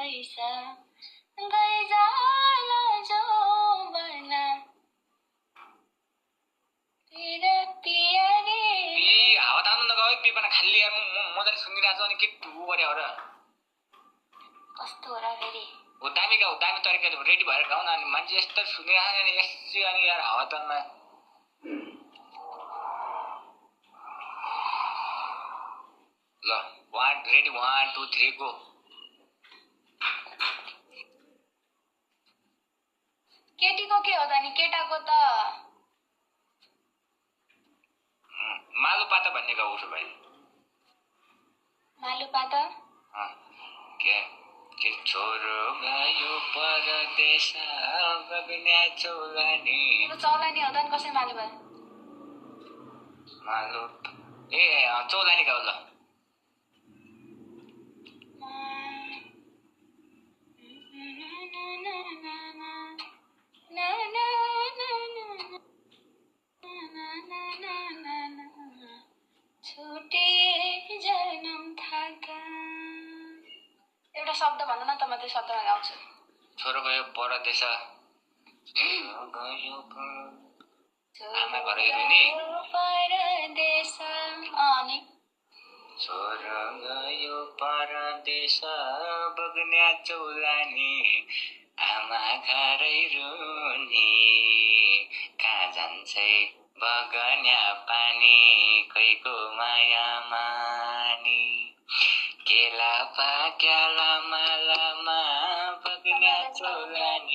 पैसा गइजाला जो बना तेरा पिया रे ए हावा तान्नु नगयो पेपरमा खाली यार मजाले सुनिरहेको छु अनि के टु गरे हो र कस्तो हो र फेरि हो दामी तरिकाले रेडी भएर गाउन अनि मान्छे यस्तो सुनिरहेको अनि यसै अनि यार हावा तानमा ल 1 रेडी 1 2 3 गो केटीको के हो त नि केटाको त मालुपाता भन्ने गाउँ उसो भाइ मालुपाता के छोरो गयो परदेश बग्ने चौलानी तिम्रो चौलानी हो त नि कसै मालुपा मालु ए चौलानी गाउँ ल एउटा शब्द भन न त म त्यो शब्दमा गाउँछु छोरो गयो परदेश आमा घर हेर्नु नि परदेश अनि छोरो गयो परदेश बग्ने चौलानी आमा घरै रुनी कहाँ जान्छे बगन्या पानी कैको माया मानी केला पाक्या लामा लामा बग्ने चौलानी